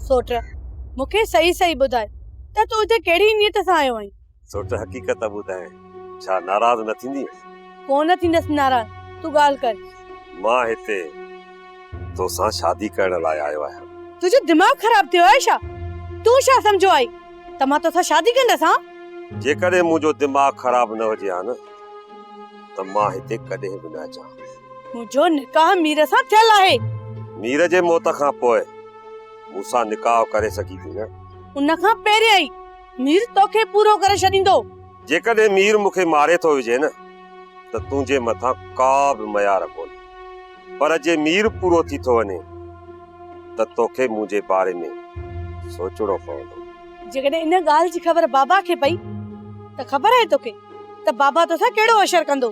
سوٽ، مون کي صحيح صحيح ٻڌاء ته تون هتي ڪهڙي نيت سان آيو آهين؟ سوٽ حقيقت ٻڌائين، ڇا ناراض نه ٿيندينء؟ ڪونه ٿيندس ناراض، تون ڳالهه ڪر. مان هتي توسان شادي ڪرڻ لاء آيو آهيان. تنهنجو دماغ خراب ٿيو آهي ڇا؟ تون ڇا سمجهيو آهي ته مان توسان شادي ڪندس هان؟ جيڪڏهن منهنجو دماغ خراب نه هجي ها نه ته مان هتي ڪڏهن به نه اچان ها. منهنجو نڪاح مير سان ٿيل آهي. مير جي موت کان پوء مون سان نڪاح ڪري سگهين ٿي نه؟ ان کان پهريائين مير توکي پورو ڪري ڇڏيندو. جيڪڏهن مير مون کي ماري ٿو وجهي نه ته تنهنجي مٿان ڪا به ميار ڪونهي. پر جي مير پورو ٿي ٿو وڃي ته توکي منهنجي باري ۾ سوچڻو پوندو. جيڪڏهن ان ڳالهه جي خبر بابا کي پئي ته خبر آهي توکي ته بابا توسان ڪهڙو حشر ڪندو.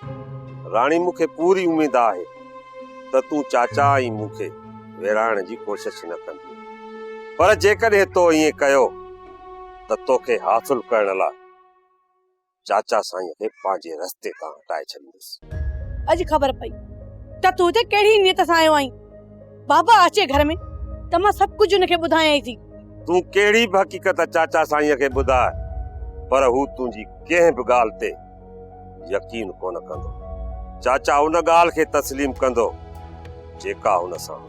راڻي مون کي پوري اميد آهي ته تون چاچا ۽ مون کي ويڙهائڻ جي ڪوشش نه ڪندينء. پر جيڪڏهن تو ائين ڪيو ته توکي حاصل ڪرڻ لاء چاچا سائينء کي پنهنجي رستي تان هٽائي ڇڏيندس. اڄ خبر پئي ته تون هتي ڪهڙي نيت سان آيو آهين. بابا اچي گهر ۾ ته مان سڀ ڪجهه هن کي ٻڌايائين ٿي. تون ڪهڙي به حقيقت چاچا سائينء کي ٻڌاء پر هو تنهنجي ڪنهن به ڳالهه تي يقين ڪونه ڪندو. چاچا ان ڳالهه کي تسليم ڪندو جيڪا هن سان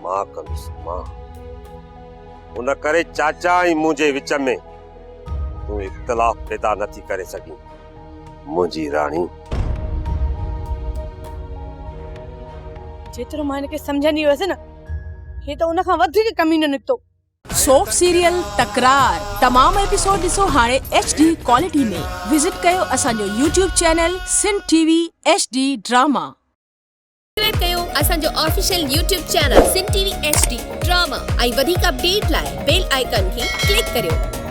مان ڪندس مان. ان ڪري چاچا ۽ منهنجي وچ ۾ تون اختلاف پيدا نه ٿي ڪري سگهين منهنجي راڻي. جيترو مان هن کي سمجهندي هيس نه هي ته ان کان وڌيڪ ڪمينو نڪتو. سوپ سيريل تڪرار تمام ايپيسوڊ ڏسو هاڻي ايڇ ڊي ڪوالٽي ۾ وزٽ ڪيو اسان جو YouTube channel Sindh T V H D drama. Subscribe ڪيو اسان جو official YouTube channel Sindh T V H D drama ۽ وڌيڪ اپڊيٽ لاء بيل آئيڪان کي ڪلڪ ڪريو.